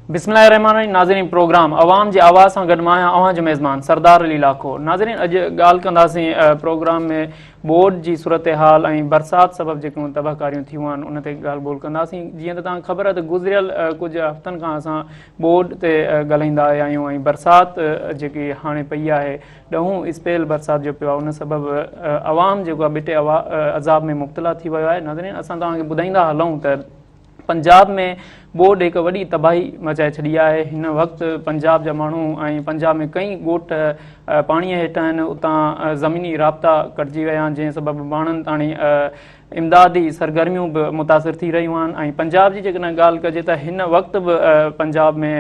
بسم الله الرحمن الرحيم ناظرين پروگرام عوام جي آواز سان گڏ مان آهيان اوهان جو ميزبان سردار علي لاکو ناظرين اڄ ڳالهه ڪنداسين پروگرام ۾ ٻوڏ جي صورتحال ۽ برسات سبب جيڪيون تباهڪاريون ٿيون آهن ان تي ڳالهه ٻولهه ڪنداسين جيئن ته توهان کي خبر آهي ته گذريل ڪجهه هفتن کان اسان ٻوڏ تي ڳالهائيندا آيا آهيون ۽ برسات جيڪي هاڻي پئي آهي ڏهون اسپيل برسات جو پيو آهي ان سبب عوام جيڪو آهي ٻٽي عذاب ۾ مبتلا ٿي ويو آهي ناظرين اسان توهان کي ٻڌائيندا هلون ته پنجاب ۾ ٻوڏ هڪ وڏي تباهي مچائي ڇڏي آهي هن وقت پنجاب جا ماڻهو ۽ پنجاب ۾ ڪئين ڳوٺ پاڻي هيٺ آهن اتان زميني رابطا ڪٽجي ويا آهن جنهن سبب ماڻهن تاڻي امدادي سرگرميون به متاثر ٿي رهيون آهن ۽ پنجاب جي جيڪڏهن ڳالهه ڪجي ته هن وقت به پنجاب ۾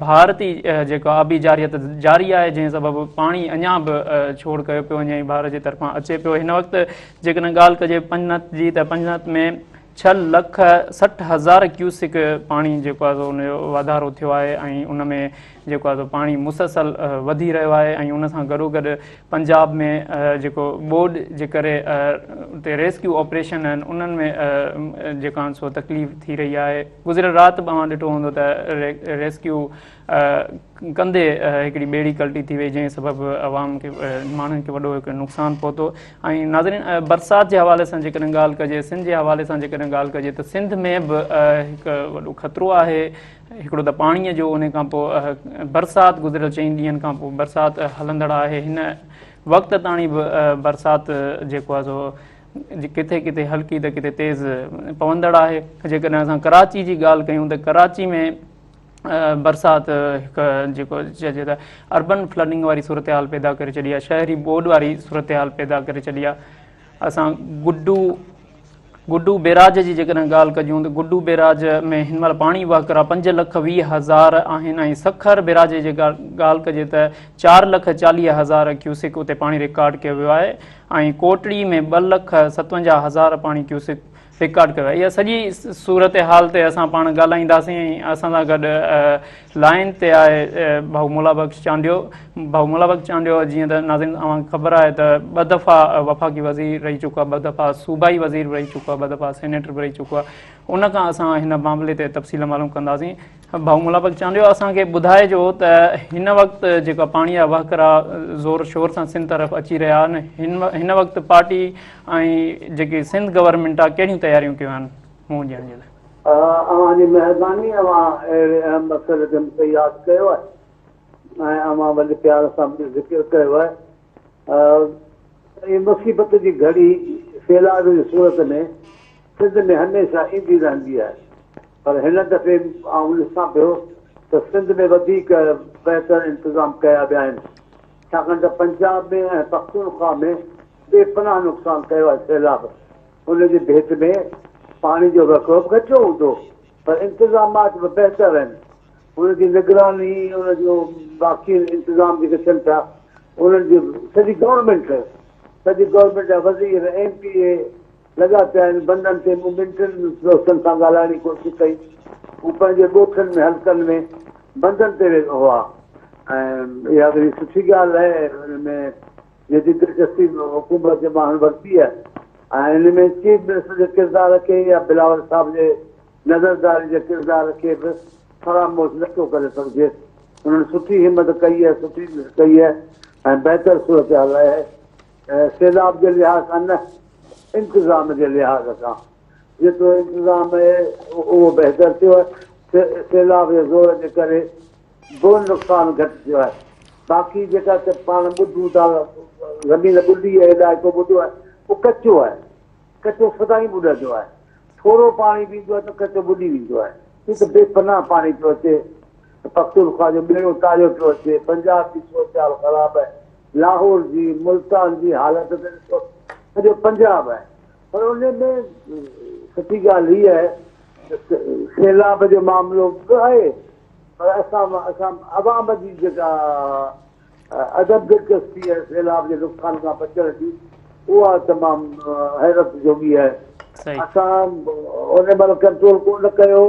ڀارتي جيڪا آبي جارحيت جاري آهي جنهن سبب پاڻي اڃا به ڇوڙ ڪيو پيو وڃي ۽ ڀارت جي طرفان اچي پيو هن وقت جيڪڏهن ڳالهه ڪجي پنجنت جي ته پنجنت ۾ ڇهه لک 60 هزار ڪيوسڪ پاڻي جيڪو آهي سو ان جو واڌارو ٿيو آهي ۽ ان ۾ جيڪو آهي سو پاڻي مسلسل وڌي رهيو آهي ۽ ان سان گڏو گڏ پنجاب ۾ جيڪو ٻوڏ جي ڪري اتي ريسڪيو آپريشن آهن انهن ۾ جيڪو آهن سو تڪليف ٿي رهي آهي. گذريل رات به اوهان ڏٺو هوندو ته ريسڪيو ڪندي هڪڙي ٻيڙي ڪلٽي ٿي وئي جنهن سبب عوام کي ماڻهن کي وڏو هڪ نقصان پهتو ۽ ناظرين برسات جي حوالي سان جيڪڏهن ڳالهه ڪجي سنڌ جي حوالي سان جيڪڏهن ڳالهه ڪجي ته سنڌ ۾ به هڪ وڏو خطرو آهي هڪڙو ته پاڻي جو ان کان پوء برسات گذريل چئن ڏينهن کان پوء برسات هلندڙ آهي هن وقت تاڻي به برسات جيڪو آهي سو ڪٿي ڪٿي هلڪي ته ڪٿي تيز پوندڙ آهي جيڪڏهن اسان ڪراچي جي ڳالهه ڪيون ته ڪراچي ۾ برسات هڪ جيڪو چئجي ته اربن فلڊنگ واري صورتحال پيدا ڪري ڇڏي آهي شهري ٻوڏ واري صورتحال پيدا ڪري ڇڏي آهي اسان گڊو گڊو بيراج جي جيڪڏهن ڳالهه ڪجون ته گڊو بيراج ۾ هن مهل پاڻي وهڪرا 5,20,000 آهن ۽ سکر بيراج جي ڳالهه ڪجي ته 4,40,000 ڪيوسڪ اتي پاڻي رڪارڊ ڪيو ويو آهي ۽ ڪوٽڙي ۾ 2,57,000 پاڻي ڪيوسڪ رڪارڊ ڪيو آهي. اها سڄي صورتحال تي اسان پاڻ ڳالهائينداسين ۽ اسان سان گڏ لائين تي آهي ڀائو مولا بخش چانڊيو. ڀائو مولا بخش چانڊيو جيئن ته ناظرين اوهان کي خبر آهي ته ٻه دفعا وفاقي وزير رهي چڪو آهي، ٻه دفعا صوبائي وزير به رهي چڪو آهي، ٻه دفعا سينيٽر به رهي چڪو آهي. ان کان اسان هن معاملي تي تفصيل معلوم ڪنداسين. ڀائو مولا بخش چانڊيو اسان کي ٻڌائجو ته هن وقت جيڪا پاڻي جا وهڪرا زور شور سان سنڌ طرف اچي رهيا آهن هن وقت پارٽي ۽ جيڪي سنڌ گورنمينٽ آهي ڪهڙيون تياريون ڪيون آهن منهن ڏيڻ جي لاء. اوهان جي مهرباني اوهان اهڙي اهم مسئلي تي مون کي ياد ڪيو آهي ۽ اوهان وڏي پيار سان منهنجو ذڪر ڪيو آهي. اهي مصيبت جي گهڙي سيلاب جي صورت ۾ سنڌ ۾ هميشه ايندي رهندي آهي. پر هن دفعي آئون ڏسان پيو ته سنڌ ۾ وڌيڪ بهتر انتظام ڪيا ويا آهن، ڇاڪاڻ ته پنجاب ۾ ۽ پختونخوا ۾ بي پناهه نقصان ڪيو آهي سيلاب، ان جي ڀيٽ ۾ پاڻي جو وهڪرو به گهٽيو هوندو پر انتظامات به بهتر آهن، ان جي نگراني ان جو باقي انتظام جيڪي ٿين پيا انهن جي سڄي گورنمينٽ سڄي گورنمينٽ جا وزير ايم پي اي لڳا پيا آهن بندن تي مون ٻن ٽن دوستن سان ڳالهائڻ جي ڪوشش ڪئي هو پنهنجي ڳوٺن ۾ حلقن ۾ بندن تي هئا ۽ اها وڏي سٺي ڳالهه آهي ان ۾ جيتري دلچسپي حڪومت جي ماڻهن ورتي آهي ۽ ان ۾ چيف منسٽر جي ڪردار کي يا بلاول صاحب جي نظرداري جي ڪردار کي به فراموش نه ٿو ڪري سگهجي انهن سٺي همت ڪئي آهي سٺي ڪئي آهي ۽ بهتر صورتحال آهي سيلاب جي لحاظ کان نه، انتظام جي لحاظ کان جيترو انتظام آهي اهو بهتر ٿيو آهي. سيلاب جي زور جي ڪري به نقصان گهٽ ٿيو آهي. باقي جيڪا ته پاڻ ٻڌون ٿا زمين ٻڏي آهي علائقو ٻڏو آهي اهو ڪچو آهي. ڪچو سدائين ٻڏندو آهي. ٿورو پاڻي به ايندو آهي ته ڪچو ٻڏي ويندو آهي. هي ته بي پناهه پاڻي پيو اچي. پختونخوا جو ٻيڙو تاريو پيو اچي. پنجاب جي صورتحال خراب آهي. لاهور جي، ملتان جي حالت ته ڏسو، سڄو پنجاب آهي. پر ان ۾ سٺي ڳالهه هيء آهي ته سيلاب جو معاملو به آهي پر اسان اسان عوام جي جيڪا عدم دلچسپي آهي سيلاب جي نقصان کان بچڻ جي اها تمام حيرت جوڳي آهي. اسان ان مهل ڪنٽرول ڪونه ڪيو،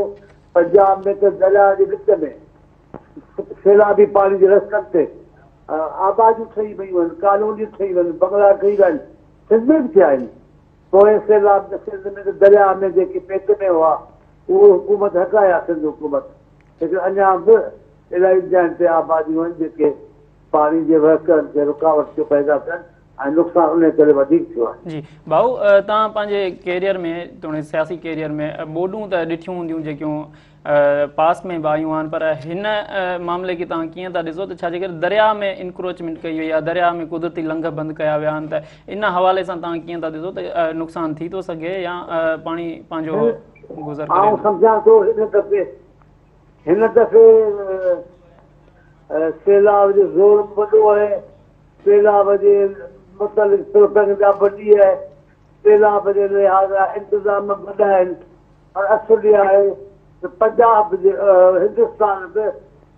پنجاب ۾ ته درياء جي وچ ۾ سيلابي پاڻي جي رستن تي آباديون ٺهي ويون آهن، ڪالونيون ٺهي ويون آهن، بنگلا ٺهي ويا آهن، سنڌ ۾ به ٿيا آهن. پوئين سيلاب ۾ سنڌ ۾ ته درياهه ۾ جيڪي پيٽ ۾ هئا، اهي حڪومت هٽايا سنڌ حڪومت. ليڪن اڃا به الاهي جاين تي آباديون آهن جيڪي پاڻي جي وهڪرن کي رڪاوٽ ٿيون پيدا ڪن ۽ نقصان انهي ڪري وڌيڪ ٿيو آهي. جي ڀائو توهان پنهنجي ڪيريئر ۾ توڻي سياسي ڪيريئر ۾ ٻوڏون ته ڏٺيون هونديون جيڪيون پاس ۾ به آيون آهن پر هن معاملي کي توهان ڪيئن ٿا ڏسو ته ڇا جي ڪري درياء ۾ انڪروچمينٽ ڪئي وئي آهي درياء ۾ قدرتي لنگهه بند ڪيا ويا آهن ته ان حوالي سان توهان ڪيئن ٿا ڏسو ته نقصان ٿي ٿو سگهي يا پاڻي پنهنجو گذر ڪري آئون سمجهان ٿو هن دفعي هن دفعي سيلاب جو زور به وڏو آهي سيلاب جي متعلق پروپيگنڊا به وڏي آهي سيلاب جي لحاظ سان انتظام به وڏا آهن پر اصل اها آهي ته پنجاب جي هندستان به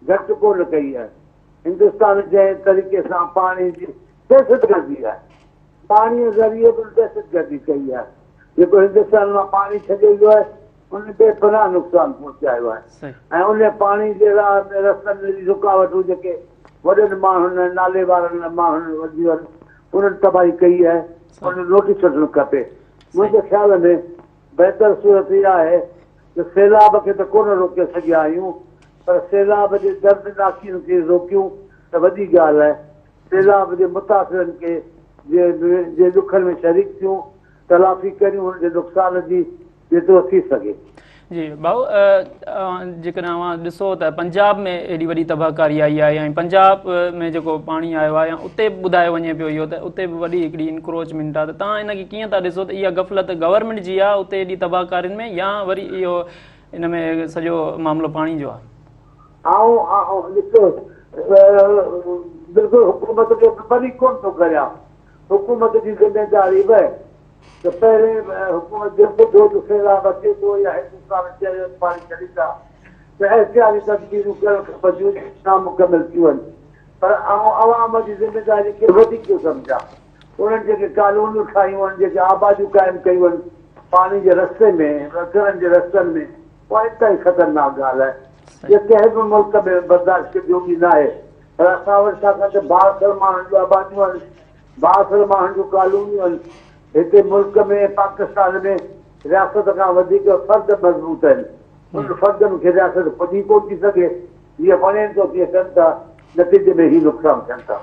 گهٽ ڪونه ڪئي آهي. هندستان جنهن طريقي سان پاڻي جي دهشتگردي آهي، پاڻي ذريعي به دهشتگردي ڪئي آهي. جيڪو هندستان مان پاڻي ڇڏيو ويو آهي ان بي پناهه نقصان پهچايو آهي ۽ ان پاڻي جي راهه ۾ رستن ۾ رڪاوٽون جيڪي وڏن ماڻهن ۽ نالي وارن ماڻهن وڌيون آهن انهن تباهي ڪئي آهي، ان جو نوٽيس وٺڻ کپي. منهنجي خيال ۾ بهتر صورت اها آهي ته سيلاب کي ته ڪونه روڪي سگهيا آهيون پر سيلاب جي دردناڪين کي روڪيون ته وڏي ڳالهه آهي. سيلاب جي متاثرن کي جي ڏکن ۾ شريڪ ٿيون، تلافي ڪريون انهن جي نقصان جي جيترو ٿي سگهي. جي ڀائو جيڪڏهن اوهان ڏسو ته پنجاب ۾ ايڏي وڏي تباهڪاري آئي آهي ۽ پنجاب ۾ جيڪو پاڻي آيو آهي اتي به ٻڌايو وڃي پيو اهو ته اتي به وڏي هڪڙي انڪروچمينٽ آهي ته توهان ان کي ڪيئن ٿا ڏسو ته اها غفلت گورنمينٽ جي آهي اتي ايڏي تباهڪارين ۾ يا وري اهو ان ۾ سڄو معاملو پاڻي جو آهي. آئون ڏسو بلڪل حڪومت کي به بري ڪونه ٿو ڪريان حڪومت جي ذميداري به ته پهرين حڪومت جو ٻڌو ته سيلاب اچي ٿو يا هندستان چيو ته پاڻي ڇڏيندا ته احتياطي تدبيرون ڪرڻ کپنديون جيڪي نامڪمل ٿيون آهن پر آئون عوام جي ذميداري کي وڌيڪ ٿو سمجهان. انهن جيڪي ڪالونيون ٺاهيون آهن، جيڪي آباديون قائم ڪيون آهن پاڻي جي رستي ۾، وهڪرن جي رستن ۾ اها انتهائي خطرناڪ ڳالهه آهي جيڪا ڪنهن به ملڪ ۾ برداشت جوڳي ناهي پر اسان وٽ ڇاڪاڻ ته بااثر ماڻهن جون آباديون آهن بااثر ماڻهن جون ڪالونيون آهن. هتي ملڪ ۾ پاڪستان ۾ رياست کان وڌيڪ فرد مضبوط آهن. انهن فردن کي رياست پڄي ڪونه ٿي سگهي. جيئن وڻين ٿو تيئن ڪن ٿا. نتيجي ۾ هي نقصان ٿين ٿا.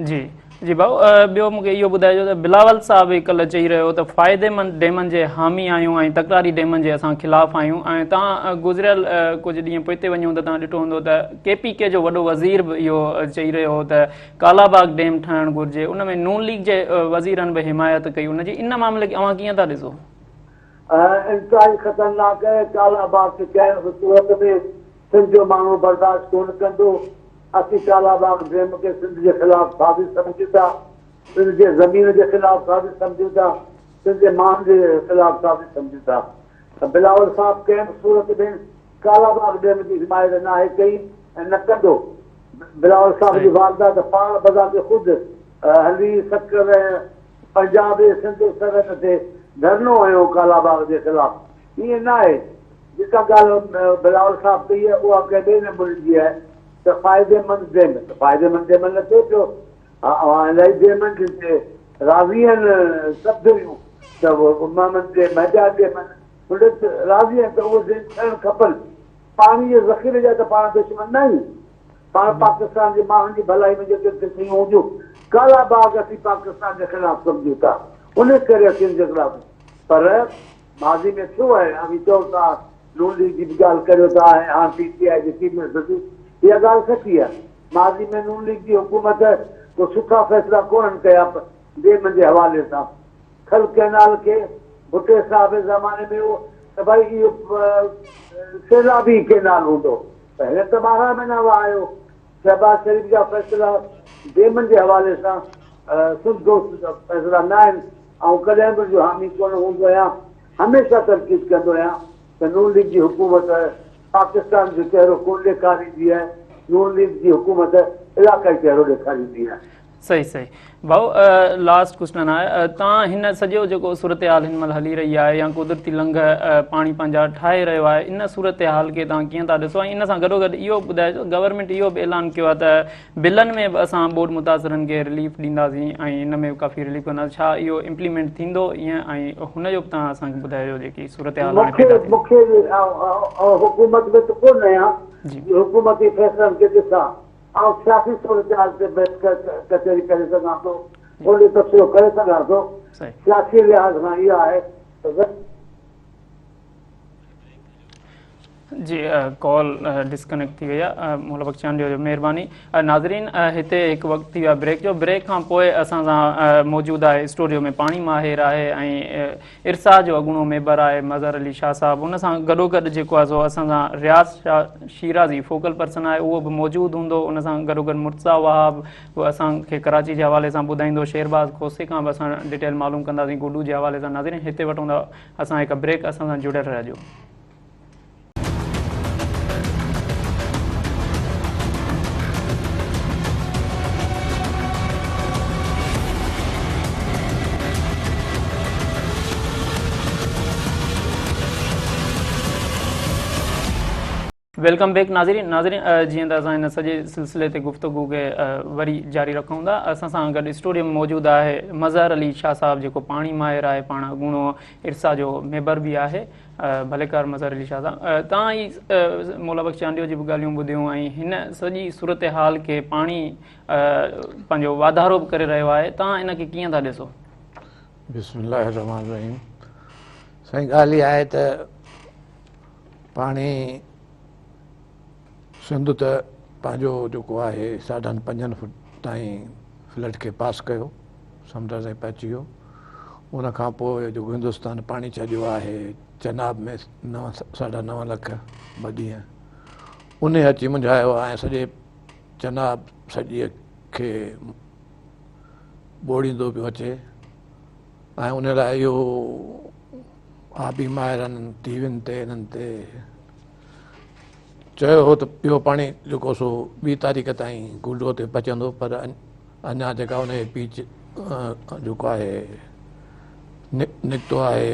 جي جي ڀائو ٻيو مونکي اهو ٻڌائجو ته بلاول صاحب به ڪلهه چئي رهيو ته فائديمند ڊيمن جي حامي آهيون ۽ تڪراري ڊيمن جي اسان خلاف آهيون ۽ توهان گذريل ڪجهه ڏينهن پوئتي وڃون ته توهان ڏٺو هوندو ته ڪي پي ڪي جو وڏو وزير به اهو چئي رهيو هو ته ڪالا باغ ڊيم ٺاهڻ گهرجي، ان ۾ نون ليگ جي وزيرن به حمايت ڪئي ان جي، ان معاملي کي اوهان ڪيئن ٿا ڏسو؟ انتهائي خطرناڪ آهي، ڪالا باغ کي ڪنهن به صورت ۾ سنڌ جو ماڻهو برداشت ڪونه ڪندو، اسين ڪالا باغ ڊيم کي سنڌ جي خلاف سازش سمجهون ٿا، سنڌ جي زمين جي خلاف سازش سمجهون ٿا، سنڌ جي ماڻهن جي خلاف سازش سمجهون ٿا، بلاول صاحب ڪنهن به صورت ۾ ڪالا باغ ڊيم جي حمايت ناهي ڪئي ۽ نه ڪندو. بلاول صاحب جي والده ته پاڻ بذات خود هلي سکر ۽ پنجاب ۽ سنڌ سرحد تي ڌرڻو هنيو ڪالا باغ جي خلاف. ائين ناهي. جيڪا ڳالهه بلاول صاحب ڪئي آهي اها ڪنهن ٻئي نموني جي آهي ته فائديمند ڊيم ته فائديمند ڊيمن نه ٿئي پيو. اوهان الاهي ڊيمن جن تي راضي آهن سڀ ڌريون ته مهمند ڊيم ۽ ٻيا ڊيم آهن ان تي راضي آهن ته اهي ڊيم ٺهڻ کپن. پاڻي جي ذخيري جا ته پاڻ دشمن نه آهيون. پاڻ پاڪستان جي ماڻهن جي ڀلائي ۾ جيڪي به شيون هونديون، ڪالا باغ اسين پاڪستان جي خلاف سمجهون ٿا، ان ڪري اسين ان جي خلاف آهيون. پر ماضي ۾ ٿيو آهي، اوهين چئو ٿا نون ليگ جي به ڳالهه ڪريو ٿا ۽ هاڻ پي ٽي آء جي چيف منسٽر جي، اها ڳالهه سچي آهي. ماضي ۾ نون ليگ جي حڪومت ڪو سٺا فيصلا ڪونهن ڪيا ڊيمن جي حوالي سان. ٿل ڪئنال کي ڀٽي صاحب جي زماني ۾ هو ته ڀائي اهو سيلابي ڪئنال هوندو پر هن ته 12 مهينا وهايو. شهباز شريف جا فيصلا ڊيمن جي حوالي سان سنڌ دوست فيصلا نه آهن. آئون ڪڏهن به ان جو حامي ڪونه هوندو آهيان. هميشه تنقيد ڪندو آهيان ته نون ليگ جي حڪومت پاڪستان جو چهرو ڪونه ڏيکاريندي آهي، نون ليگ جي حڪومت علاقائي چهرو ڏيکاريندي آهي. صحيح صحيح ڀائو لاسٽ ڪوسٽن آهي تان هن سڄو جيڪو صورتحال هن مهل هلي رهي آهي يا قدرتي لنگهه پاڻي پنهنجا ٺاهي رهيو آهي ان صورتحال کي تان ڪيئن ٿا ڏسو ۽ ان سان گڏو گڏ اهو ٻڌائجو گورنمينٽ اهو به اعلان ڪيو آهي ته بلن ۾ به اسان ٻوڏ متاثرن کي رليف ڏينداسين ۽ ان ۾ به ڪافي رليف ڪنداسين ڇا اهو امپليمينٽ ٿيندو ائين ۽ هن جو به تان اسان کي ٻڌائجو جيڪي صورتحال هاڻي پيدا ٿي مونکي حڪومت ۾ ته ڪونه آهيان. جو حڪومتي فيصلن کي ڏسان. آئون سياسي صورتحال تي بحث ڪچهري ڪري سگهان ٿو، ان تي تبصرو ڪري سگهان ٿو. سياسي لحاظ کان اها آهي ته. جي ڪال ڊسڪنيڪٽ ٿي وئي آهي مولا بخش چانڊيو جو مهرباني ناظرين هتي هڪ وقت ٿي ويو آهي بريڪ جو بريڪ کان پوء اسان سان موجود آهي اسٽوڊيو ۾ پاڻي ماهر آهي ۽ ارسا جو اڳوڻو ميمبر آهي مظهر علي شاهه صاحب ان سان گڏو گڏ جيڪو آهي سو اسان سان رياض شاهه شيرازي فوڪل پرسن آهي اهو به موجود هوندو ان سان گڏو گڏ مرتضيٰ وهاب به اسان کي ڪراچي جي حوالي سان ٻڌائيندو شيرباز کوسي کان به اسان ڊيٽيل معلوم ڪنداسين گڊو جي حوالي سان ناظرين هتي وٺون ٿا اسان هڪ بريڪ اسان سان جڙيل رهجو. Welcome back ناظرين ناظرين جيئن ته اسان هن سڄي سلسلي تي گفتگو کي وري جاري رکون ٿا اسان سان گڏ اسٽوڊيو ۾ موجود آهي مظهر علي شاهه صاحب جيڪو پاڻي ماهر آهي پاڻ اڳوڻو ارسا جو ميمبر به آهي ڀليڪار مظهر علي شاهه صاحب تان ئي مولا بخش چانڊيو جي به ڳالهيون ٻڌيون ۽ هن سڄي صورتحال کي پاڻي پنهنجو واڌارو به ڪري رهيو آهي تان ان کي ڪيئن ٿا ڏسو؟ بسم الله الرحمن الرحيم سائين ڳالهه اها آهي ته پاڻي سنڌ ته پنهنجو جيڪو آهي ساڍن پنجن فٽ تائين فلڊ کي پاس ڪيو سمنڊ تائين پهچي ويو ان کان پوء جيڪو هندستان پاڻي ڇڏيو آهي چناب ۾ نو ساڍا نو لک ٻه ڏينهن ان اچي منجهايو آهي ۽ سڄي چناب سڄي کي ٻوڙيندو پيو اچي ۽ ان لاء اهو آبي ماهرن ٽي وين تي انهن تي چيو هو ته اهو پاڻي جيڪو سو ٻي تاريخ تائين گڊو تي پهچندو پر اڃا جيڪا ان جي پيچ جيڪو آهي نڪتو آهي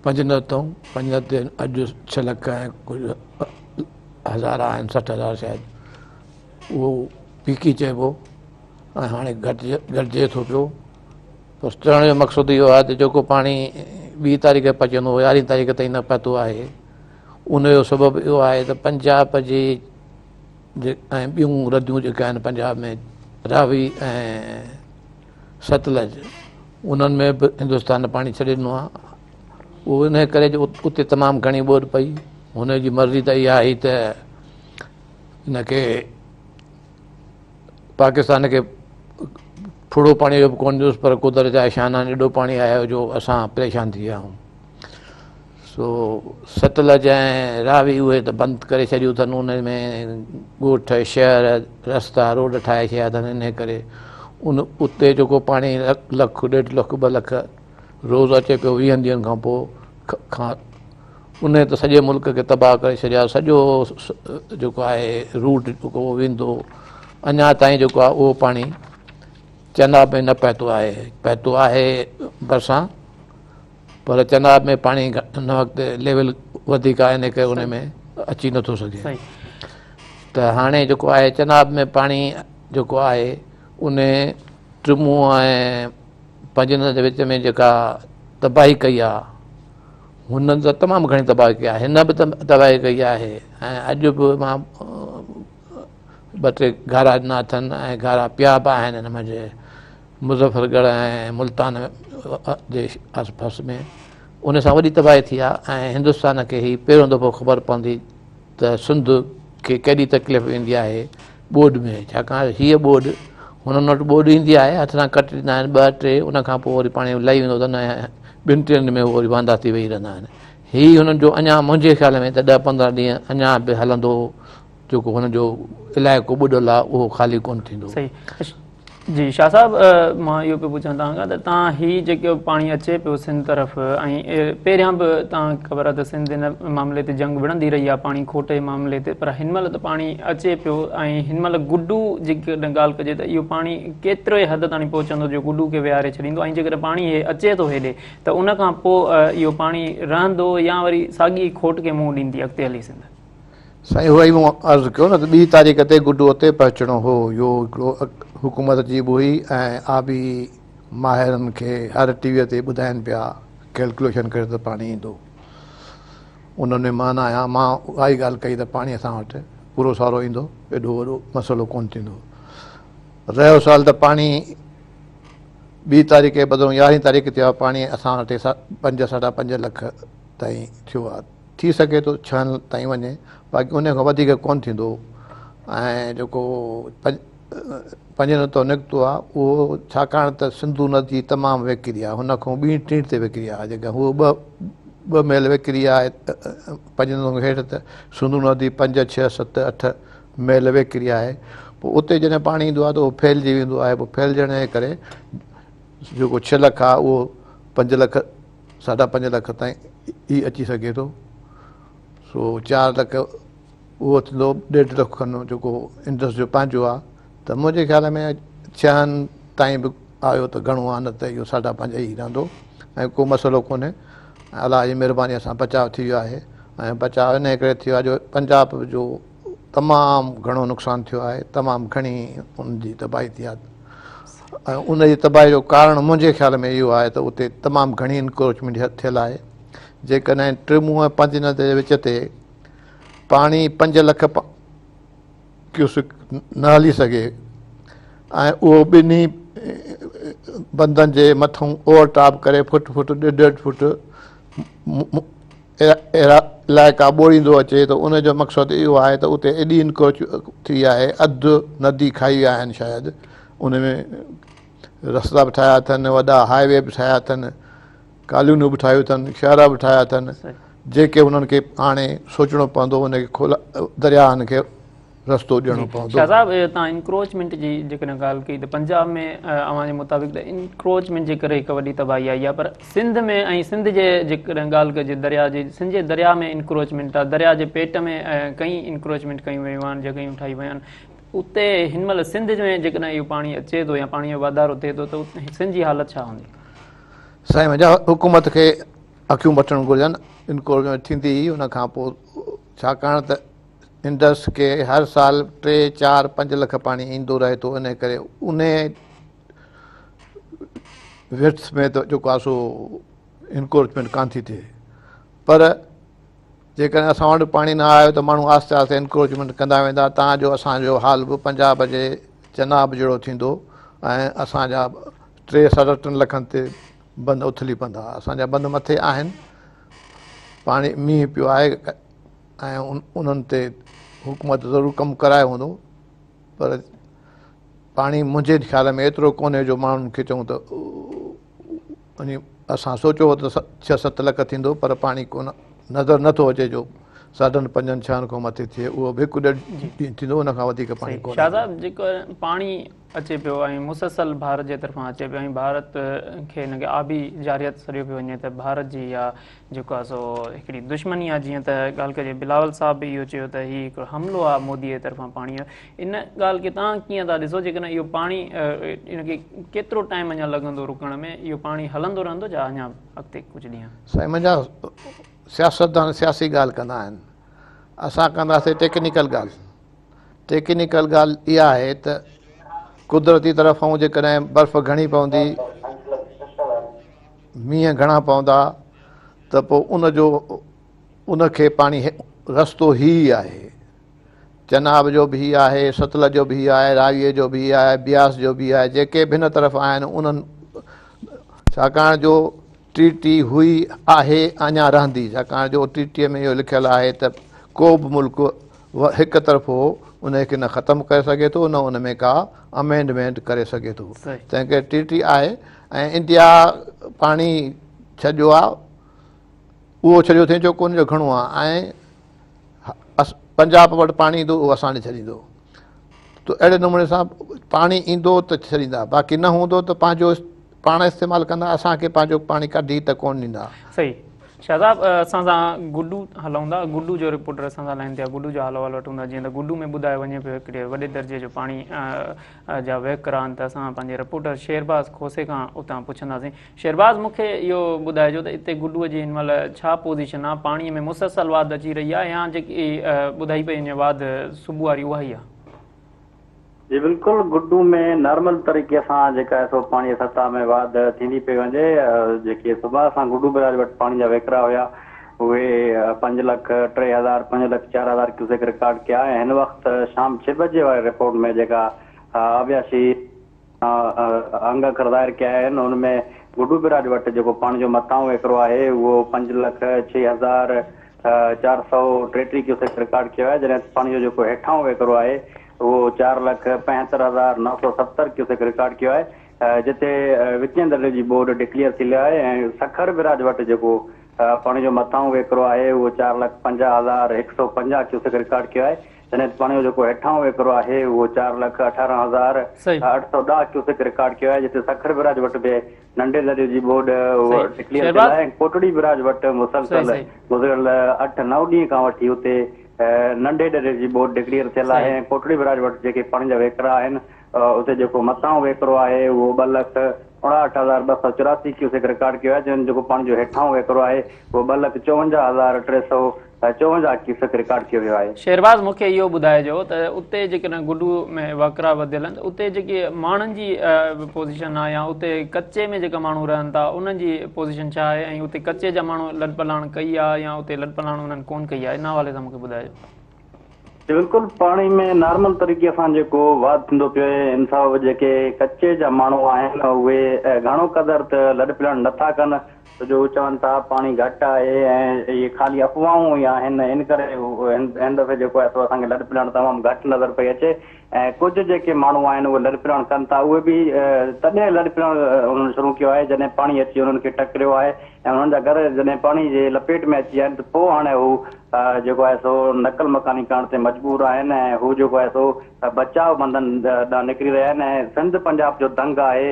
پنج تون پنج تي اڄ ڇهه لک ۽ ڪجهه هزار آهن 60 هزار شايد اهو پيڪي چئبو ۽ هاڻي گهٽجي ٿو پيو بس چوڻ جو مقصد اهو آهي ته جيڪو پاڻي ٻي تاريخ پهچندو هو يارهين تاريخ تائين نه پهتو آهي ان جو سبب اهو آهي ته پنجاب جي ۽ ٻيون رديون جيڪي آهن پنجاب ۾ راوي ۽ ستلج انهن ۾ به هندستان پاڻي ڇڏي ڏنو آهي اهو ان ڪري جو اتي تمام گهڻي ٻوڏ پئي هن جي مرضي ته اها هئي ته هن کي پاڪستان کي ڦڙو پاڻي جو به ڪونه ڏنس پر قدرت جا احسان آهن ايڏو پاڻي آيو جو اسان پريشان ٿي ويا آهيون سو ستلج ۽ راوي اهي ته بند ڪري ڇڏيون اٿن ان ۾ ڳوٺ شهر رستا روڊ ٺاهي ڇڏيا اٿن ان ڪري ان اتي جيڪو پاڻي لک ڏيڍ لک ٻه لک روز اچي پيو ويهن ڏينهن کان پوء کان ان ته سڄي ملڪ کي تباهه ڪري ڇڏيو آهي سڄو جيڪو آهي روٽ جيڪو ويندو اڃا تائين جيڪو آهي اهو پاڻي چناب ۾ نه پهتو آهي پهتو آهي ڀرسان پر چناب ۾ پاڻي هن وقت ليول وڌيڪ آهي ان ڪري ان ۾ اچي نٿو سگهي ته هاڻي جيڪو آهي چناب ۾ پاڻي جيڪو آهي ان ٽمون ۽ پنجند جي وچ ۾ جيڪا تباهي ڪئي آ هن ته تمام گهڻي تباهي ڪئي آهي هن به تباهي ڪئي آهي ۽ اڄ به مان ٻه ٽي گهارا ڏنا اٿن ۽ گهارا پيا به آهن هن منجهه مظفر ڳڙهه ۽ ملتان جي آس پاس ۾ ان سان وڏي تباهي ٿي آهي ۽ هندستان کي هي پهريون دفعو خبر پوندي ته سنڌ کي ڪيڏي تڪليف ايندي آهي ٻوڏ ۾ ڇاڪاڻ ته هيء ٻوڏ هنن وٽ ٻوڏ ايندي آهي هٿ سان ڪٽ ڏيندا آهن ٻه ٽي ان کان پوء وري پاڻي لهي ويندو اٿن ۽ ٻن ٽن ۾ هو وري واندا ٿي ويهي رهندا آهن هي هنن جو اڃا منهنجي خيال ۾ ته ڏهه 15 ڏينهن اڃا به هلندو جيڪو هن جو علائقو ٻڏل آهي اهو خالي ڪونه ٿيندو. صحيح جي شاهه صاحب مان اهو پيو پڇان توهان کان ته توهان هي جيڪو پاڻي اچي پيو سنڌ طرف ۽ پهريان به توهان کي خبر آهي ته سنڌ ان معاملي تي جنگ وڙهندي رهي آهي پاڻي کوٽ جي معاملي تي پر هن مهل ته پاڻي اچي پيو ۽ هن مهل گڊو جي ڪڏهن ڳالهه ڪجي ته اهو پاڻي ڪيتري حد تائين پهچندو جو گڊو کي ويهاري ڇڏيندو ۽ جيڪڏهن پاڻي هي اچي ٿو هيڏي ته ان کان پوء اهو پاڻي رهندو يا وري ساڳي کوٽ کي منهن ڏيندي اڳتي هلي سنڌ. سائين اهو ئي مون عرض ڪيو نه ته ٻي تاريخ تي گڊو تي پهچڻو هو. اهو هڪڙو حڪومت جي به هئي ۽ آبي ماهرن کي هر ٽي وي تي ٻڌائين پيا ڪيلڪوليشن ڪري ته پاڻي ايندو. انهن ۾ مان نه آهيان. مان اها ئي ڳالهه ڪئي ته پاڻي اسان وٽ پورو سارو ايندو، ايڏو وڏو مسئلو ڪونه ٿيندو. رهيو سوال ته پاڻي ٻي تاريخ جي بدران يارهين تاريخ ٿيو آهي، پاڻي اسان وٽ پنج ساڍا پنج لک تائين ٿيو آهي، ٿي سگهي ٿو ڇهن تائين وڃي، باقي ان کان وڌيڪ ڪونه ٿيندو. ۽ جيڪو پنج نتو نڪتو آهي اهو ڇاڪاڻ ته سنڌو ندي تمام ويڪري آهي، هن کان ٻي ٽين تي ويڪري آهي، جيڪا هوء ٻه ميل ويڪري آهي پنج نتو کان هيٺ، ته سنڌو ندي 5، 6، 7، 8 ميل ويڪري آهي. پوء اتي جڏهن پاڻي ايندو آهي ته اهو ڦهلجي ويندو آهي، پوء ڦهلجڻ جي ڪري جيڪو 6 لک آهي اهو 5 لک ساڍا پنج لک تائين ئي اچي سگهي ٿو. سو 4 لک اهو ٿيندو، ڏيڍ لک کن جيڪو انڊس جو پنهنجو آهي، ته منهنجي خيال ۾ ڇهن تائين به آيو ته گهڻو آهي، نه ته اهو ساڍا پنج ئي رهندو ۽ ڪو مسئلو ڪونهي. الله جي مهرباني سان بچاء ٿي ويو آهي ۽ بچاء ان ڪري ٿيو آهي جو پنجاب جو تمام گهڻو نقصان ٿيو آهي، تمام گهڻي ان جي تباهي ٿي آهي ۽ ان جي تباهي جو ڪارڻ منهنجي خيال ۾ اهو آهي ته اتي تمام گهڻي انڪروچمينٽ ٿيل آهي. جيڪڏهن ٽمون ۽ پنج ندي جي وچ تي پاڻي 5 لک ڪيوسڪ نه هلي سگهي ۽ اهو ٻنهي بندن جي مٿون اوور ٽاپ ڪري فٽ فٽ ڏيڍ ڏيڍ فٽ اهڙا علائقا ٻوڙيندو اچي ته ان جو مقصد اهو آهي ته اتي ايڏي انڪروچ ٿي آهي، اڌ ندي کائي ويا آهن، شايد ان ۾ رستا به ٺاهيا اٿن، وڏا هاء وي به ٺاهيا اٿن، ڪالونيون به ٺاهيون اٿن، شهرا به ٺاهيا اٿن، جيڪي انهن کي هاڻي سوچڻو پوندو، ان کي کولا درياهن کي رستو ڏيڻو پوندو. شاهه صاحب توهان انڪروچمينٽ جي جيڪڏهن ڳالهه ڪئي ته پنجاب ۾ اوهان جي مطابق ته انڪروچمينٽ جي ڪري هڪ وڏي تباهي آئي آهي، پر سنڌ ۾ ۽ سنڌ جي جيڪڏهن ڳالهه ڪجي درياء جي، سنڌ جي درياء ۾ انڪروچمينٽ آهي، درياء جي پيٽ ۾ ڪئين انڪروچمينٽ ڪيون ويون آهن، جڳهيون ٺاهي ويون آهن، اتي هن مهل سنڌ ۾ جيڪڏهن اهو پاڻي اچي ٿو يا پاڻي جو واڌارو ٿئي ٿو ته سنڌ جي حالت ڇا هوندي؟ سائين منهنجا حڪومت کي اکيون پٽڻ گهرجن، انڪروچمينٽ ٿيندي ئي ان کان پوء، ڇاڪاڻ ته انڊس کي هر سال 3، 4، 5 لک پاڻي ايندو رهي ٿو، ان ڪري ان ويٽس ۾ ته جيڪو آهي سو انڪروچمينٽ ڪانه ٿي ٿئي، پر جيڪڏهن اسان وٽ پاڻي نه آيو ته ماڻهو آهستي آهستي انڪروچمينٽ ڪندا ويندا، تان جو اسان جو حال به پنجاب جي چناب جهڙو ٿيندو ۽ اسان جا 3 ساڍا ٽن لکن تي بند اٿلي پوندا. اسان جا بند مٿي آهن، پاڻي مينهن پيو آهي ۽ انهن تي حڪومت ضرور ڪم ڪرايو هوندو، پر پاڻي منهنجي خيال ۾ ايترو ڪونهي جو ماڻهن کي چئون ته وڃي. اسان سوچيو هو ته 6، 7 لک ٿيندو، پر پاڻي ڪونه نظر نٿو اچي جو ساڍن پنجن ڇهن کان مٿي ٿئي، اهو به هڪ ڏيڍ ڏينهن ٿيندو، ان کان وڌيڪ پاڻي ڪونه. شاهه صاحب جيڪو پاڻي اچي پيو ۽ مسلسل ڀارت جي طرفان اچي پيو ۽ ڀارت کي هن کي آبي جارحيت سڏيو پيو وڃي ته ڀارت جي اها جيڪو آهي سو هڪڙي دشمني آهي، جيئن ته ڳالهه ڪجي بلاول صاحب به اهو چيو ته هي هڪڙو حملو آهي مودي جي طرفان پاڻي جو، ان ڳالهه کي توهان ڪيئن ٿا ڏسو؟ جيڪڏهن اهو پاڻي ان کي ڪيترو ٽائيم اڃا لڳندو رڪڻ ۾، اهو پاڻي هلندو رهندو يا اڃا اڳتي ڪجهه ڏينهن؟ سائين منهنجا سياستدان سياسي ڳالهه ڪندا آهن، اسان ڪنداسين ٽيڪنيڪل ڳالهه. ٽيڪنيڪل ڳالهه اها آهي ته قدرتي طرفان جيڪڏهن برف گهڻي پوندي، مينهن گهڻا پوندا ته پوء ان جو ان کي پاڻي رستو هي ئي آهي. چناب جو به هي آهي، ستلج جو به هي آهي، راويء جو به هي آهي، بياس جو به هي آهي، جيڪي به هن طرف آهن انهن، ڇاڪاڻ جو ٽريٽي هئي، آهي، اڃا رهندي، ڇاڪاڻ جو ٽريٽيء ۾ اهو لکيل آهي ته ڪو به ملڪ هڪ طرفو ان کي نه ختم ڪري سگهي ٿو نه ان ۾ ڪا امينڊمينٽ ڪري سگهي ٿو، تنهن ڪري ٽريٽي آهي ۽ انڊيا پاڻي ڇڏيو آهي، اهو ڇڏيو اٿئي جو ڪونه جو گهڻو آهي ۽ پنجاب وٽ پاڻي ايندو اهو اسان ڏي ڇڏيندو، ته اهڙي نموني سان پاڻي ايندو ته ڇڏيندا، باقي نه هوندو ته پنهنجو پاڻ استعمال ڪندا، اسان کي پنهنجو پاڻي ڪڍي ته ڪونه ڏيندا. صحيح شاهه صاحب اسان سان گڊو هلون ٿا، گڊو جو رپورٽر اسان سان لائين تي آهي، گڊو جو حال احوال وٺون ٿا. جيئن ته گڊو ۾ ٻڌايو وڃي پيو هڪڙي وڏي درجي جو پاڻي جا وهڪرا آهن ته اسان پنهنجي رپورٽر شيرباز کوسي کان اتان پڇنداسين. شيرباز مون کي اهو ٻڌائجو ته اتي گڊو جي هن مهل ڇا پوزيشن آهي، پاڻي ۾ مسلسل واڌ اچي رهي آهي يا جيڪي ٻڌائي پئي وڃي واڌ صبح واري اها ئي آهي؟ جي بلڪل گڊو ۾ نارمل طريقي سان جيڪا آهي سو پاڻي جي سطح ۾ واڌ ٿيندي پئي وڃي، جيڪي صبح سان گڊو بئراج وٽ پاڻي جا وهڪرا هيا اهي پنج لک ٽي هزار، پنج لک چار هزار ڪيوسڪ رڪارڊ ڪيا ۽ هن وقت شام ڇهه بجي واري رپورٽ ۾ جيڪا آبياشي انگ اکر ظاهر ڪيا آهن ان ۾ گڊو براج وٽ جيڪو پاڻي جو مٿانهون وهڪرو آهي اهو پنج لک ڇهه هزار 433 ڪيوسڪ رڪارڊ ڪيو آهي جڏهن ته پاڻي جو جيڪو هيٺانهون وهڪرو آهي اهو 4,75,970 ڪيوسڪ رڪارڊ ڪيو آهي جتي وچين درجي جي ٻوڏ ڊڪليئر ٿيل آهي ۽ سکر براج وٽ جيڪو پاڻي جو مٿانهون وهڪرو آهي اهو 4,50,150 ڪيوسڪ رڪارڊ ڪيو آهي جڏهن ته پاڻي جو جيڪو هيٺانهون وهڪرو آهي اهو 4,18,810 ڪيوسڪ رڪارڊ ڪيو آهي جتي سکر براج وٽ به ننڍي دريو جي ٻوڏ ڊڪليئر ٿيل آهي ۽ ڪوٽڙي براج وٽ مسلسل گذريل اٺ نو ڏينهن کان وٺي اتي ننڍي دريو جي ٻوڏ ڊڪليئر ٿيل آهي ۽ ڪوٽڙي براج وٽ جيڪي پاڻي جا وهڪرا آهن اتي جيڪو مٿانهون وهڪرو آهي اهو 2,59,284 ڪيوسڪ رڪارڊ ڪيو آهي جنهن جيڪو پاڻي جو هيٺانهون وهڪرو آهي اهو 2,54,354 ڪيوسڪ رڪارڊ ڪيو ويو آهي. شيرباز مون کي اهو ٻڌائجو ته اتي جيڪڏهن گڊو ۾ وهڪرا وڌيل آهن ته اتي جيڪي ماڻهن جي پوزيشن آهي يا اتي ڪچي ۾ جيڪا ماڻهو رهن ٿا انهن جي پوزيشن ڇا آهي ۽ اتي ڪچي جا ماڻهو لڏپلاڻ ڪئي آهي يا اتي لڏپلاڻ انهن ڪون ڪئي آهي ان حوالي سان مون کي ٻڌائجو. جي بلڪل پاڻي ۾ نارمل طريقي سان جيڪو واڌ ٿيندو پيو آهي ان سبب جيڪي ڪچي جا ماڻهو آهن اهي گهڻو قدر ته لڏ پلاڻ نه ٿا ڪن ڇو جو هو چون ٿا پاڻي گهٽ آهي ۽ اهي خالي افواهون ئي آهن ان ڪري هن دفعي جيڪو آهي سو اسان کي لڏ پلاڻ تمام گهٽ نظر پئي اچي ۽ ڪجهه جيڪي ماڻهو آهن اهي لڏ پلاڻ ڪن ٿا اهي به تڏهن لڏ پلاڻ انهن شروع ڪيو آهي جڏهن پاڻي اچي انهن کي ٽڪريو آهي ۽ انهن جا گهر جڏهن پاڻي جي لپيٽ ۾ اچي ويا آهن ته پوء هاڻي هو جيڪو آهي سو نقل مڪاني ڪرڻ تي مجبور آهن ۽ هو جيڪو آهي سو بچاء بندن ڏانهن نڪري رهيا آهن ۽ سنڌ پنجاب جو دنگ آهي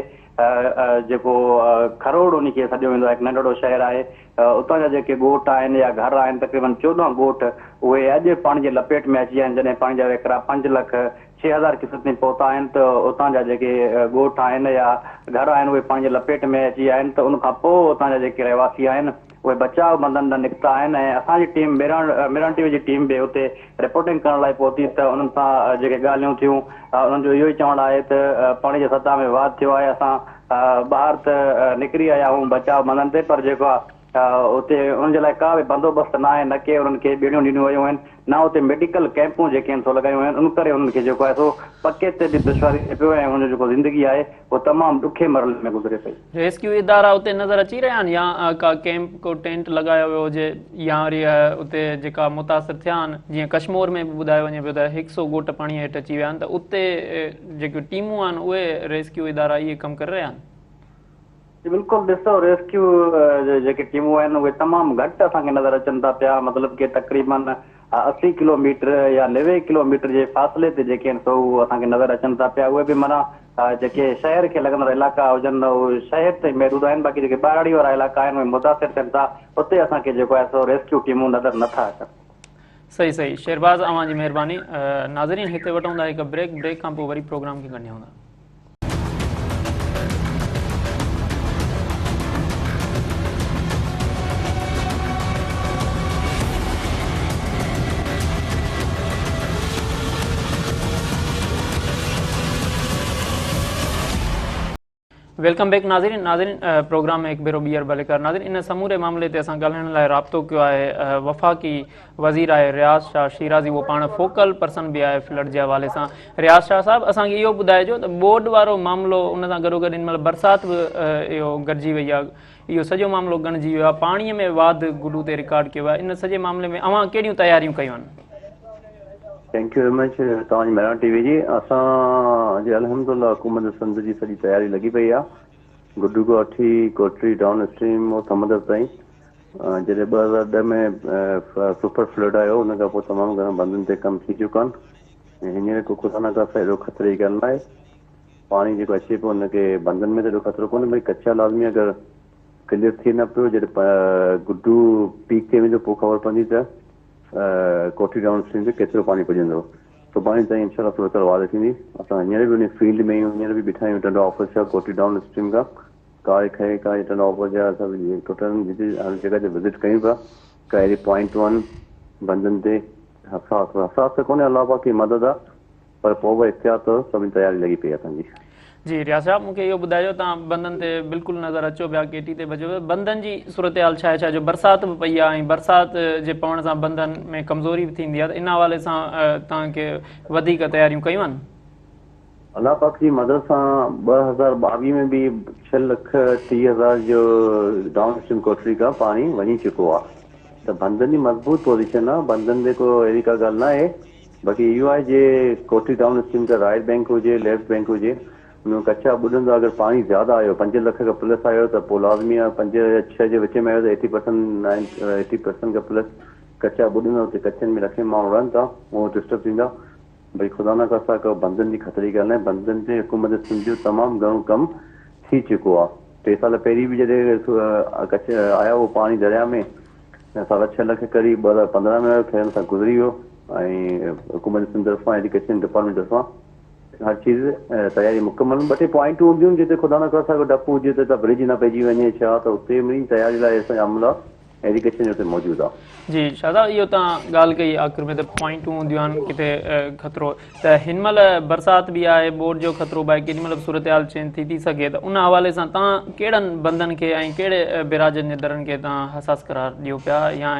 جيڪو کروڙ ان کي سڏيو ويندو آهي هڪ ننڍڙو شهر آهي اتان جا جيڪي ڳوٺ آهن يا گهر آهن تقريبن 14 ڳوٺ اهي اڄ پاڻي جي لپيٽ ۾ اچي ويا آهن جڏهن پاڻي جا وهڪرا 5,06,000 ڪيوسڪ تائين پهتا آهن ته اتان جا جيڪي ڳوٺ آهن يا گهر آهن اهي پاڻي جي لپيٽ ۾ اچي ويا آهن ته ان کان پوء اتان جا جيڪي رهواسي آهن اهي بچاء بندن ڏانهن نڪتا آهن ۽ اسان جي ٽيم ميران ميران ٽي وي جي ٽيم به اتي رپورٽنگ ڪرڻ لاء پهتي ته انهن سان جيڪي ڳالهيون ٿيون انهن جو اهو ئي چوڻ آهي ته پاڻي جي سطح ۾ واڌ ٿيو آهي اسان ٻاهر ته نڪري آيا آهيون بچاء بندن تي پر جيڪو آهي اتي انهن جي لاء ڪا به بندوبست نه آهي نه ڪي انهن کي ٻيڙيون ڏنيون ويون آهن نه اتي ميڊيڪل ڪئمپون جيڪي آهن سو لڳايون ويون آهن ان ڪري انهن کي جيڪو آهي سو پڪي تي به دشواري ٿئي پيو ۽ انهن جو جيڪو زندگي آهي اهو تمام ڏکي مرحلي ۾ گذري پئي. ريسڪيو ادارا اتي نظر اچي رهيا آهن يا ڪا ڪئمپ ڪو ٽينٽ لڳايو ويو هجي يا وري اتي جيڪا متاثر ٿيا آهن جيئن ڪشمور ۾ به ٻڌايو وڃي پيو ته هڪ سئو ڳوٺ پاڻي هيٺ اچي ويا آهن ته اتي جيڪيون ٽيمون آهن اهي ريسڪيو ادارا اهي ڪم ڪري رهيا آهن. جي بلڪل ڏسو ريسڪيو جيڪي ٽيمون آهن اهي تمام گهٽ اسان کي نظر اچن ٿا پيا مطلب ڪي تقريبن 80 ڪلو ميٽر يا 90 ڪلو ميٽر جي فاصلي تي جيڪي آهن سو اهو اسان کي نظر اچن ٿا پيا اهي به معنيٰ جيڪي شهر کي لڳندڙ علائقا هجن اهي شهر تائين محدود آهن باقي جيڪي ٻهراڙي وارا علائقا آهن اهي متاثر ٿين ٿا اتي اسان کي جيڪو آهي سو ريسڪيو ٽيمون نظر نٿا اچن. صحيح صحيح شيرباز اوهان جي مهرباني ناظرين هتي وٺون ٿا هڪ بريڪ بريڪ کان پوء وري پروگرام کي ڳنڍيون ٿا. Welcome back ناظرين ناظرين پروگرام ۾ هڪ ڀيرو ٻيهر ڀليڪار ناظرين ان سموري معاملي تي اسان ڳالهائڻ لاء رابطو ڪيو آهي وفاقي وزير آهي رياض شاهه شيرازي اهو پاڻ فوڪل پرسن به آهي فلڊ جي حوالي سان رياض شاهه صاحب اسان کي اهو ٻڌائجو ته ٻوڏ وارو معاملو ان سان گڏو گڏ هن مهل برسات به اهو گڏجي وئي آهي اهو سڄو معاملو ڳڻجي ويو آهي پاڻي ۾ واڌ گڊو تي رڪارڊ ڪيو آهي ان سڄي معاملي ۾ اوهان ڪهڙيون تياريون ڪيون آهن؟ Thank you very much توهان جي مهراڻ ٽي وي جي اسان جي الحمدلله حڪومت سنڌ جي سڄي تياري لڳي پئي آهي گڊو کان وٺي ڪوٽڙي ڊائون اسٽريم سمندر تائين جڏهن 2010 ۾ سپر فلڊ آيو ان کان پوء تمام گهڻا بندن تي ڪم ٿي چڪا آهن ۽ هينئر ڪو خدا نه خاصه ايڏو خطري جي ڳالهه ناهي پاڻي جيڪو اچي پيو ان کي بندن ۾ ته ايڏو خطرو ڪونهي ڀئي ڪچا لازمي اگر ڪليئر ٿئي نه پيو جڏهن گڊو پيڪ تي ويندو پوء خبر پوندي ته ڪوٺي ڊائون اسٽريم تي ڪيترو پاڻي پڄندو سڀاڻي تائين انشاء الله صورت واضح ٿيندي اسان هينئر به ان فيلڊ ۾ آهيون هينئر به بيٺا آهيون ٽنڊو آفيس جا ڪوٺي ڊائون اسٽريم کان ڪاري کئي ڪاري ٽنڊو آفيس جا سڀ ٽوٽل جتي هر جڳهه تي وزٽ ڪيون پيا ڪاري پوائنٽ ون بندن تي حساس حساس ته ڪونهي الله پاڪ جي مدد آ پر پوء به احتياط طور سڀني تياري لڳي پئي اسان جي. جي رياض صاحب مون کي اهو ٻڌائجو توهان بندن تي بلڪل نظر اچو پيا ڪي ٽي تي به اچو پيا بندن جي صورتحال ڇا آهي ڇا جو برسات به پئي آهي ۽ برسات جي پوڻ سان بندن ۾ ڪمزوري به ٿيندي آهي ته ان حوالي سان توهان کي وڌيڪ تياريون ڪيون آهن؟ الله پاڪ جي مدد سان 2022 ۾ به ڇهه لک 30 هزار جو ڊائون اسٽريم ڪوٽڙي کان پاڻي وڃي چڪو آهي ته بندن جي مضبوط پوزيشن آهي بندن تي ڪو اهڙي ڪا ڳالهه نه آهي باقي اهو آهي جي ڪوٽڙي ڊائون اسٽريم کان رائيٽ بينڪ هجي ليفٽ بينڪ هجي ان ۾ ڪچا ٻڏندا اگر پاڻي زياده آيو پنج لک کان پلس آيو ته پوء لازمي آهي پنج يا ڇهه جي وچ ۾ آيو ته eighty percent nine eighty percent کان پلس ڪچا ٻڏندا اتي ڪچن ۾ لکين ماڻهو رهن ٿا اهو ڊسٽرب ٿيندا ڀئي خدا نه خاصا ڪو بندن جي خطري ڳالهه ناهي بندن تي حڪومت سنڌ جو تمام گهڻو ڪم ٿي چڪو آهي ٽي سال پهرين به جڏهن ڪچ آيا هو پاڻي درياء ۾ ساڍا ڇهه لک قريب 2015 ۾ آيو خيرن سان گذري ويو ۽ حڪومت سنڌ طرفان ايجوڪيشن ڊپارٽمينٽ طرفان هر چيز تياري مڪمل ٻه ٽي پوائنٽون هونديون جتي خدا نه خاصا ڪو ڊپ هجي ته برج نه پئجي وڃي ڇا ته اتي مڙئي تياري لاء اسان جا عملا ايريگيشن جو اتي موجود آ. جي شاھ صاحب اهو توهان ڳالهه ڪئي آخر ۾ ته پوائنٽون هونديون آهن ڪٿي خطرو ته هن مهل برسات به آهي ٻوڏ جو خطرو به آهي ڪيڏي مهل به صورتحال چينج ٿي ٿي سگهي ته ان حوالي سان توهان ڪهڙن بندن کي ۽ ڪهڙي بيراجن جي درن کي توهان حساس قرار ڏيو پيا يا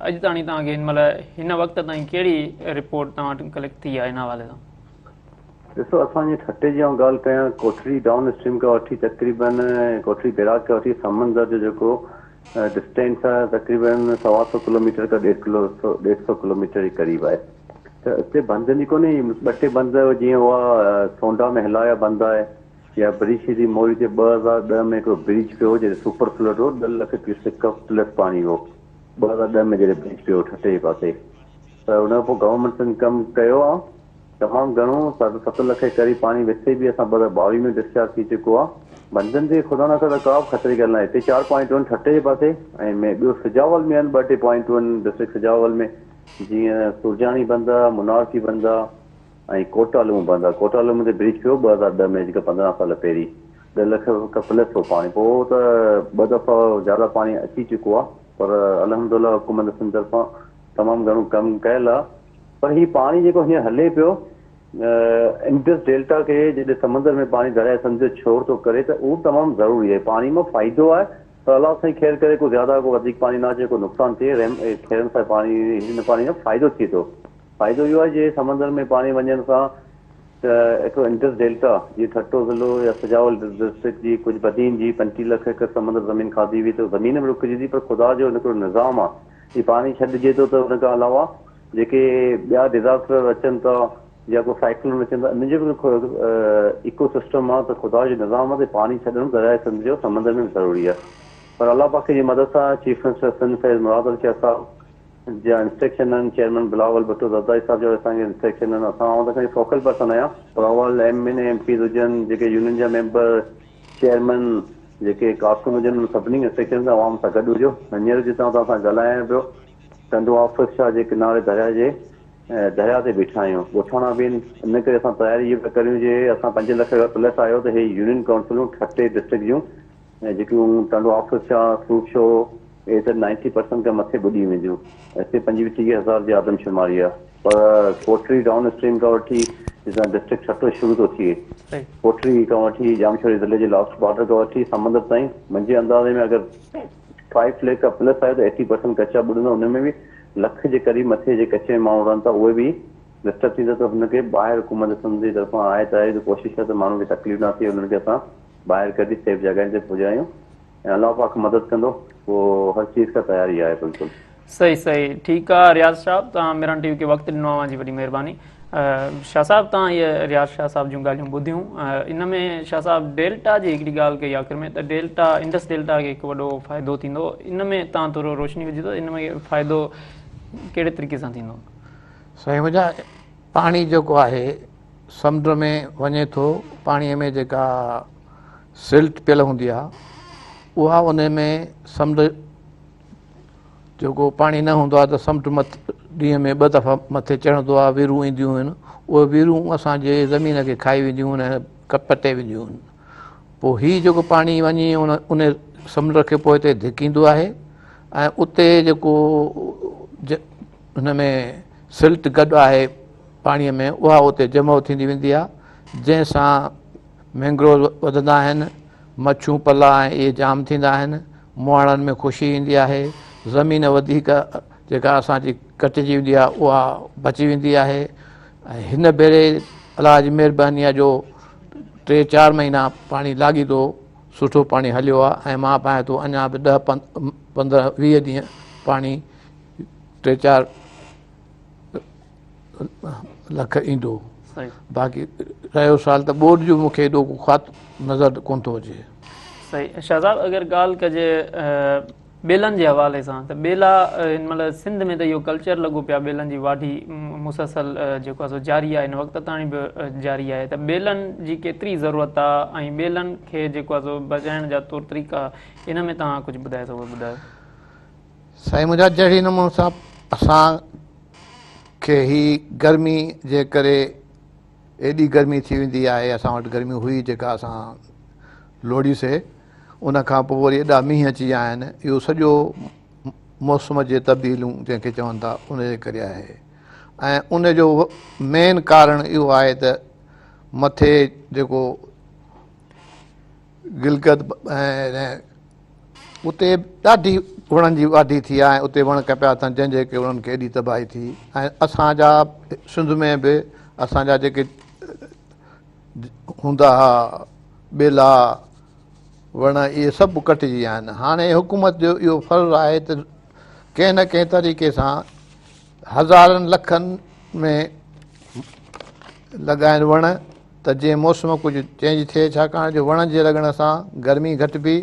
اڄ تاڻي توهان کي هن مهل هن وقت تائين ڪهڙي رپورٽ توهان وٽ ڪليڪٽ ٿي آهي ان حوالي سان. ڏسو اسان جي ٺٽي جي آئون ڳالهه ڪيان ڪوٽڙي ڊائون اسٽريم کان وٺي تقريبن ڪوٽڙي بيراج کان وٺي سمندر جو جيڪو ڊسٽينس آهي تقريبن سوا سو ڪلوميٽر کان ڏيڍ ڪلو سو ڏيڍ سو ڪلوميٽر جي قريب آهي ته اتي بندن جي ڪونهي ٻه ٽي بند جيئن اها سونڊا ۾ هلايا بند آهي يا بريشي جي موري تي 2010 ۾ هڪڙو بريچ پيو هو جڏهن سپر فلڊ هو 10 لک ڪيوسڪ پلس پاڻي هو 2010 ۾ جڏهن بريچ پيو هو ٺٽي جي پاسي ته ان کان پوء گورنمينٽ سنڌ ڪم ڪيو آهي تمام گهڻو، ساڍو ست لک جي قريب پاڻي وسي به اسان 2022 ۾ ڊسچارج ٿي چڪو آ. بندن تي خدا نه ڪري ڪا به خطري جي ڳالهه ناهي. هتي چار پوائنٽون آهن ٺٽي جي پاسي ۽ ۾ ٻيو سجاول ۾ آهن ٻه ٽي پوائنٽون آهن ڊسٽرڪٽ سجاول ۾ جيئن سورجاڻي بند آ، منارڪي بند آ ۽ ڪوٽالوم بند آ. ڪوٽالوم تي بريچ پيو 2010 ۾ اڄ کان 15 سال پهرين ڏهه لک کان پلس هو پاڻي پوء ته ٻه دفعا زياده پاڻي اچي چڪو آ پر الحمدالله حڪومت سنڌ طرفان تمام گهڻو ڪم ڪيل آ. پر هي پاڻي جيڪو هينئر هلي پيو انڊس ڊيلٽا کي جڏهن سمندر ۾ پاڻي درياء سنڌ جو ڇوڙ ٿو ڪري ته اهو به تمام ضروري آهي پاڻي مان فائدو آهي پر الله سائين خير ڪري ڪو زياده ڪو وڌيڪ پاڻي نه اچي ڪو نقصان ٿئي رحم خيرن سان پاڻي هن پاڻي جو فائدو ٿئي ٿو فائدو اهو آهي جي سمندر ۾ پاڻي وڃڻ سان ته هڪڙو انڊس ڊيلٽا جي ٺٽو ضلعو يا سجاول ڊسٽرڪٽ جي ڪجهه بدين جي 35 لک ايڪڙ سمندر زمين کاڌي وئي ته زمين به رڪجي ٿي پر خدا جو هڪڙو نظام آهي جي پاڻي ڇڏجي ٿو ته ان کان علاوه جيڪي ٻيا ڊزاسٽر اچن ٿا يا ڪو سائيڪلون اچن ٿا انهن جو به ايڪو سسٽم آهي ته خدا جو نظام آهي ته پاڻي ڇڏڻ درياء سنڌ جو سمندر ۾ به ضروري آهي پر الله پاڪ جي مدد سان چيف منسٽر سنڌ سيد مراد علي شاهه صاحب جا انسٽرڪشن آهن چيئرمين بلاول ڀٽو زرداري صاحب جا اسان کي انسٽرڪشن آهن اسان آئون ته کڻي فوڪل پرسن آهيان پر اوور ايم اين ايم پيز هجن جيڪي يونين جا ميمبر چيئرمين جيڪي ڪارڪن هجن انهن سڀني کي انسٽرڪشن عوام سان گڏ هجو هينئر جتان توهان سان ڳالهايان پيو ٽنڊو آفت شاهه جي ڪناري درياء جي درياء تي بيٺا آهيون. ڳوٺاڻا به آهن. ان ڪري اسان تياري اهي پيا ڪريون جي اسان پنج لک کان پلس آيو ته هي يونين ڪائونسلون ٺٽي ڊسٽرڪٽ جون جيڪيون ٽنڊو آفت شاهه، صوف شو اهي ته نائنٽي پرسنٽ کان مٿي ٻڏي وينديون. هتي 25 30 هزار جي آدمشماري آهي پر ڪوٽڙي ڊائون اسٽريم کان وٺي جتان ڊسٽرڪٽ ٺٽو شروع ٿو ٿئي ڪوٽڙي کان وٺي ڄامشوري ضلعي جي لاسٽ بارڊر کان وٺي سمندر تائين منهنجي اندازي ۾ اگر فائيو ليک کان پلس آهي ته ايٽي پرسنٽ ڪچا ٻڏندا ان ۾ به لک جي قريب مٿي جي ڪچي ۾ ماڻهو رهن ٿا اهي به ڊسٽرب ٿيندا ته هن کي ٻاهر حڪومت سنڌ جي طرفان آهي تياري ته ڪوشش آهي ته ماڻهن کي تڪليف نه ٿئي انهن کي اسان ٻاهر ڪڍي سيف جڳهين تي پڄايون ۽ الله پاڪ مدد ڪندو پوء هر چيز کان تياري آهي بلڪل. صحيح صحيح ٺيڪ آ رياض صاحب توهان ميران ٽي وي کي وقت ڏنو اوهان جي وڏي مهرباني شاھ صاحب توهان هي رياض شاھ صاحب جون ڳالهيون ٻڌيون ان ۾ شاھ صاحب ڊيلٽا جي هڪڙي ڳالهه ڪئي آخر ۾ ته ڊيلٽا انڊس ڊيلٽا کي هڪ وڏو فائدو ٿيندو ان ۾ توهان ٿورو روشني وجهو ته ان ۾ فائدو ڪهڙي طريقي سان ٿيندو. سائين منهنجا پاڻي جيڪو آهي سمنڊ ۾ وڃي ٿو پاڻي ۾ جيڪا سلٽ پيل هوندي آهي اها ان ۾ سمنڊ جيڪو پاڻي نه هوندو آهي ته سمنڊ مٿ ڏينهن ۾ ٻه دفعا مٿي چڙهندو آهي ويرون اينديون آهن اهي ويرون اسان جي زمين کي کائي وينديون آهن ۽ پٽي وينديون آهن پوء هي جيڪو پاڻي وڃي ان ان سمنڊ کي پوء هتي ڌڪيندو آهي ۽ اتي جيڪو هن ۾ سلٽ گڏ آهي پاڻي ۾ اها اتي جمع ٿيندي ويندي آهي جنهن سان مينگروز وڌندا آهن، مڇون پلا ۽ اهي جام ٿيندا آهن، مهاڻن ۾ خوشي ايندي آهي، زمين وڌيڪ جيڪا اسان جي ڪٽجي ويندي آهي اها بچي ويندي آهي ۽ هن ڀيري الله جي مهرباني آهي جو ٽي چار مهينا پاڻي لاڳيتو سٺو پاڻي هليو آهي ۽ مان ڀانئان ٿو اڃا به ڏهه 15 20 ڏينهن پاڻي ٽي چار لک ايندو. باقي رهيو سوال ته ٻوڏ جو مون کي ايڏو ڪو خاط نظر ڪونه ٿو اچي. صحيح شاهه صاحب اگر ڳالهه ڪجي ٻيلن جي حوالي سان ته ٻيلا هن مهل سنڌ ۾ ته اهو ڪلچر لڳو پيو آهي ٻيلن جي واڍي مسلسل جيڪو آهي سو جاري آهي هن وقت تائين به جاري آهي ته ٻيلن جي ڪيتري ضرورت آهي ۽ ٻيلن کي جيڪو آهي سو بچائڻ جا طور طريقا ان ۾ توهان ڪجهه ٻڌائي سگهو ٻڌايو. سائين منهنجا جهڙي نموني سان اسان کي هي گرمي جي ڪري ايڏي گرمي ٿي ويندي آهي اسان وٽ گرمي هئي جيڪا اسان لوڙي سي ان کان پوء وري ايڏا مينهن اچي ويا آهن اهو سڄو موسم جي تبديليون جنهن کي چون ٿا ان جي ڪري آهي ۽ ان جو مين ڪارڻ اهو آهي ته مٿي جيڪو گلگت ۽ اتي ڏاڍي وڻن جي واڍي ٿي آهي ۽ اتي وڻ ڪپيا اٿن جنهن جي ڪري انهن کي ايڏي تباهي ٿي ۽ اسان جا سنڌ ۾ به اسان جا جيڪي هوندا ها ٻيلا وڻ اهي سڀ ڪٽجي ويا آهن هاڻي حڪومت جو اهو فرض آهي ته ڪنهن نه ڪنهن طريقي سان هزارن لکن ۾ لڳائن وڻ ته جيئن موسم ڪجهه چينج ٿئي ڇاڪاڻ جو وڻن جي لڳڻ سان گرمي گهٽبي،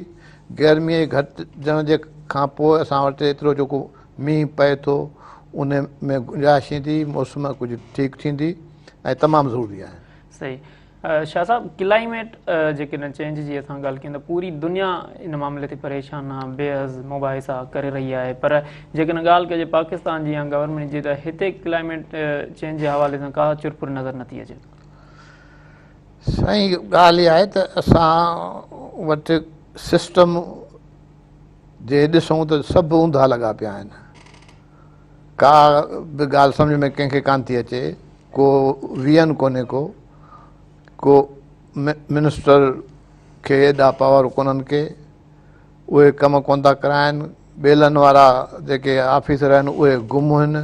گرمي گهٽجڻ جي کان پوء اسان وٽ ايترو جيڪو مينهن پئي ٿو ان ۾ گنجائش ايندي، موسم ڪجهه ٺيڪ ٿيندي ۽ تمام ضروري آهن. صحيح شاهه صاحب ڪلائميٽ جيڪڏهن چينج جي اسان ڳالهه ڪيون ته پوري دنيا ان معاملي تي پريشان آهي بيحد مباحثا ڪري رهي آهي پر جيڪڏهن ڳالهه ڪجي پاڪستان جي يا گورنمينٽ جي ته هتي ڪلائميٽ چينج جي حوالي سان ڪا چرپر نظر نٿي اچي. سائين ڳالهه اها آهي ته اسان وٽ سسٽم جي ڏسون ته سڀ اونڌا لڳا پيا آهن ڪا به ڳالهه سمجهه ۾ ڪنهن کي ڪانه ٿي اچي ڪو ويئن ڪونهي ڪو ڪو منسٽر کي ايڏا پاور ڪونهن ڪي اهي ڪم ڪونه ٿا ڪرائن، ٻيلن وارا جيڪي آفيسر آهن اهي گم هن،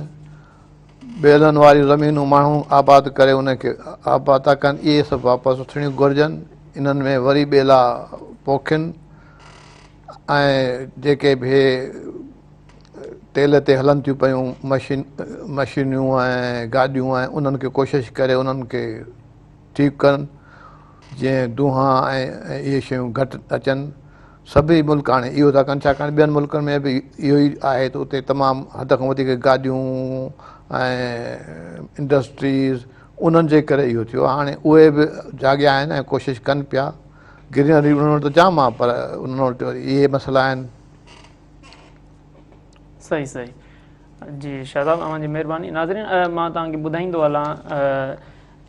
ٻيلن واريون زمينون ماڻهو آباد ڪري ان کي آباد ٿا ڪن، اهي سڀ واپس ٿيڻيون گهرجن، انهن ۾ وري ٻيلا پوکين ۽ جيڪي به هي تيل تي هلن ٿيون پيون مشين مشينيون ۽ گاڏيون ۽ انهن کي ڪوشش ڪري انهن کي ٺيڪ ڪن جيئن دونهان ۽ اهي شيون گهٽ اچن. سڀئي ملڪ هاڻي اهو ٿا ڪن ڇاڪاڻ ٻين ملڪن ۾ به اهو ئي آهي ته اتي تمام حد کان وڌيڪ گاڏيون ۽ انڊسٽريز انهن جي ڪري اهو ٿيو هاڻي اهي به جاڳيا آهن ۽ ڪوشش ڪن پيا گرينري انهن وٽ ته جام آهي پر انهن وٽ وري اهي مسئلا آهن. صحيح صحيح جي شاهه صاحب اوهان جي مهرباني ناظرين مان توهان کي ٻڌائيندو هلان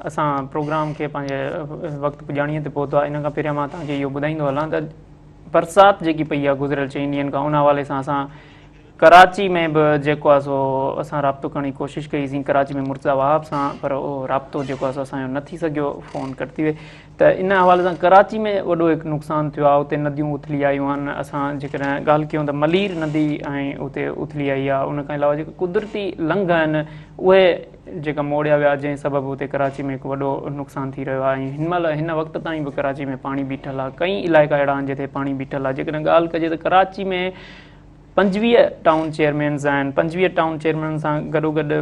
اسان پروگرام کي پنهنجي وقت پڄاڻيء تي پهتو آهي ان کان پهريان مان توهان کي اهو ٻڌائيندو هلان ته برسات جيڪي پئي آهي گذريل چئن ڏينهن کان ان حوالي سان اسان ڪراچي ۾ به جيڪو آهي سو اسان رابطو ڪرڻ جي ڪوشش ڪئي سين ڪراچي ۾ مرتضيٰ وهاب سان پر اهو رابطو جيڪو آهي سو اسان جو نه ٿي سگهيو فون ڪٽ ٿي وئي ته ان حوالي سان ڪراچي ۾ وڏو هڪ نقصان ٿيو آهي اتي نديون اٿلي آيون آهن اسان جيڪڏهن ڳالهه ڪيون ته ملير ندي ۽ اتي اٿلي آئي آهي ان کان علاوه جيڪي قدرتي لنگهه آهن اهي جيڪا موڙيا ويا جنهن سبب اتي ڪراچي ۾ هڪ وڏو نقصان ٿي رهيو آهي ۽ هن مهل هن وقت تائين به ڪراچي ۾ پاڻي بيٺل آهي ڪئين علائقا اهڙا آهن جتي پاڻي بيٺل آهي جيڪڏهن ڳالهه ڪجي ته ڪراچي ۾ 25 ٽائون چيئرمينز آهن 25 ٽائون چيئرمين سان گڏو گڏ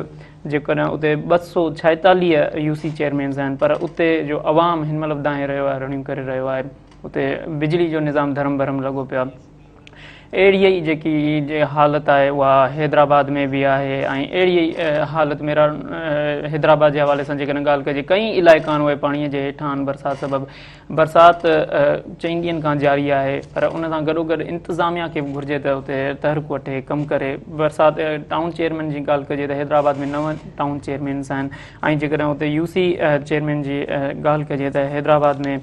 جيڪڏهن اتي 246 يو سي چيئرمينز آهن پر اتي جو عوام هن مهل به دانهين رهيو آهي رڙيون ڪري رهيو آهي اتي بجلي جو نظام ڌرم ڀرم لڳو پيو آهي اهڙي ئي جيڪي حالت آهي اها حيدرآباد ۾ به آهي ۽ اهڙي ئي حالت ميرا حيدرآباد جي حوالي سان جيڪڏهن ڳالهه ڪجي ڪئين علائقا آهن اهي پاڻي جي هيٺان آهن برسات سبب برسات چئن ڏينهن کان جاري آهي پر ان سان گڏو گڏ انتظاميا کي به گهرجي ته اتي تحرڪ وٺي ڪم ڪري برسات ٽائون چيئرمين جي ڳالهه ڪجي ته حيدرآباد ۾ 9 ٽائون چيئرمينس آهن ۽ جيڪڏهن اتي يو سي چيئرمين جي ڳالهه ڪجي ته حيدرآباد ۾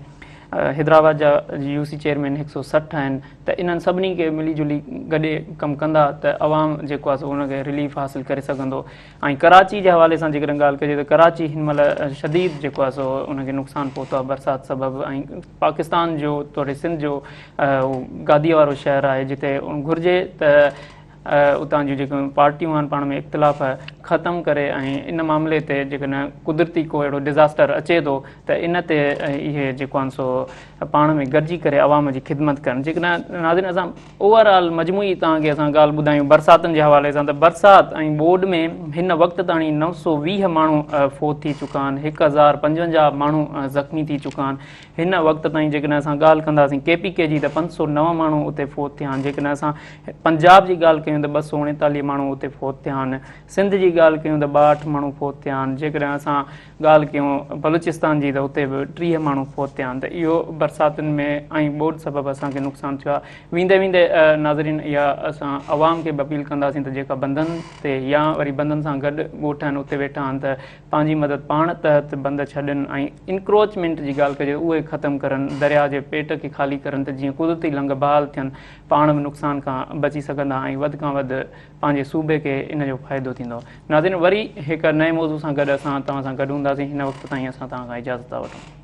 حيدرآباد جا يو سي چيئرمين هڪ سو 60 آهن ته انهن سڀني کي ملي جلي گڏي ڪم ڪندا ته عوام جيڪو آهي سو ان کي رليف حاصل ڪري سگهندو. ۽ ڪراچي جي حوالي سان جيڪڏهن ڳالهه ڪجي ته ڪراچي هن مهل شديد جيڪو آهي سو ان کي نقصان پهتو آهي برسات سبب ۽ پاڪستان جو توڙي سنڌ جو گادي وارو شهر آهي جتي گهرجي ته اتان جون جيڪيون پارٽيون آهن پاڻ ۾ اختلاف ختم ڪري ۽ ان معاملي تي جيڪڏهن قدرتي ڪو اهڙو ڊزاسٽر اچي ٿو ته ان تي اهي جيڪو آهن سو پاڻ ۾ گڏجي ڪري عوام جي خدمت ڪن. جيڪڏهن ناظرين اسان اوور آل مجموعي توهان کي اسان ڳالهه ٻڌايون برساتن جي حوالي سان ته برسات ۽ ٻوڏ ۾ هن وقت تاڻي 920 ماڻهو فوت ٿي چڪا آهن، 1055 ماڻهو زخمي ٿي چڪا آهن. هن وقت تائين جيڪڏهن اسان ڳالهه ڪنداسين ڪي پي ڪي جي ته 509 ماڻهو اتي فوت ٿيا آهن. جيڪڏهن اسان پنجاب جي ڳالهه ڪيون ته 239 ماڻهو اتي فوت ٿيا آهن. سنڌ جي ڳالهه ڪيون ته 62 ماڻهو فوت ٿيا آهن. جيڪڏهن اسان ڳالهه ڪيون بلوچستان جي ته اتي به 30 ماڻهو فوت ٿيا آهن. ته اهو برساتن ۾ ۽ ٻوڏ سبب اسان کي نقصان ٿيو آهي. ويندي ويندي ناظرين اها اسان عوام کي به اپيل ڪنداسين ته جيڪا بندن تي يا وري بندن سان گڏ ڳوٺ آهن اتي ويٺا آهن ته پنهنجي مدد پاڻ تحت بند ڇڏن ۽ انڪروچمينٽ جي ڳالهه ڪجي ته اهي ختم ڪرن، درياء جي پيٽ کي خالي ڪرن ته جيئن قدرتي لنگهه بحال ٿين، پاڻ به نقصان کان بچي سگهندا ۽ وڌ کان وڌ پنهنجي صوبي کي ان جو فائدو ٿيندو. ناظرين وري هڪ نئين موضوع سان گڏ اسان توهان سان گڏ هونداسين، هن وقت تائين اسان توهان کان اجازت ٿا وٺون.